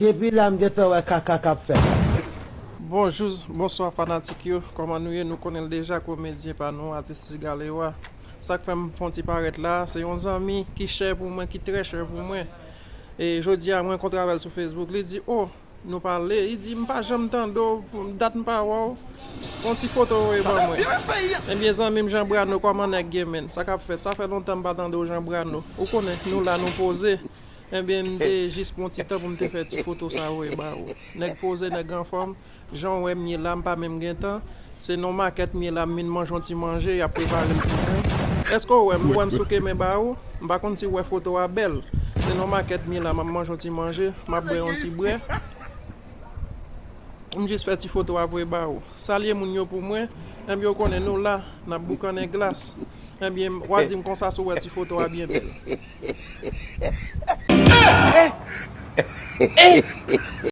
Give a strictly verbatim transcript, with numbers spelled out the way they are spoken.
Depi la m gentan wè kaka k ap fèt. Bonjou, bonswa fanatik yo. Kòman nou ye? Nou konnen l deja, komedyen pa nou, atis Siga Lewa. Sa k fè m fè yon ti parèt la, se yon zanmi ki chè pou mwen, ki trè chè pou mwen. E jodi a, mwen rankontre avè l sou Facebook. Li di, "O, nou pale." Li di, "M pa janm tande w, dat m pa wè w. Yon ti foto w voye ban mwen." Ebyen, zanmi m Jean Brano, kòman nèg ye, menn? Sa k ap fèt? Sa fè lontan m pa tande w, Jean Brano. Ou konnen, nou la, nou poze. Ebyen, m te jis pran ti tan pou m te fè ti foto sa yo e ba ou. Nèg poze, nèg anfòm. Jan w wè m ye la, m pa menm gen tan. Se nan makèt m ye la, m vin manje yon ti manje, y ap prepare l pou mwen. Èske w wè m, wè m souke men ba ou? M pa konn si w wè foto a bèl. Se nan makèt m ye la, m ap manje yon ti manje, m ap bwè yon ti bwè. M jis fè ti foto a voye ba ou. Salye moun yo pou mwen. Ebyen, w konnen nou la, n ap boukannen glas. Ebyen, w a di m konsa si w wè ti foto a byen bèl.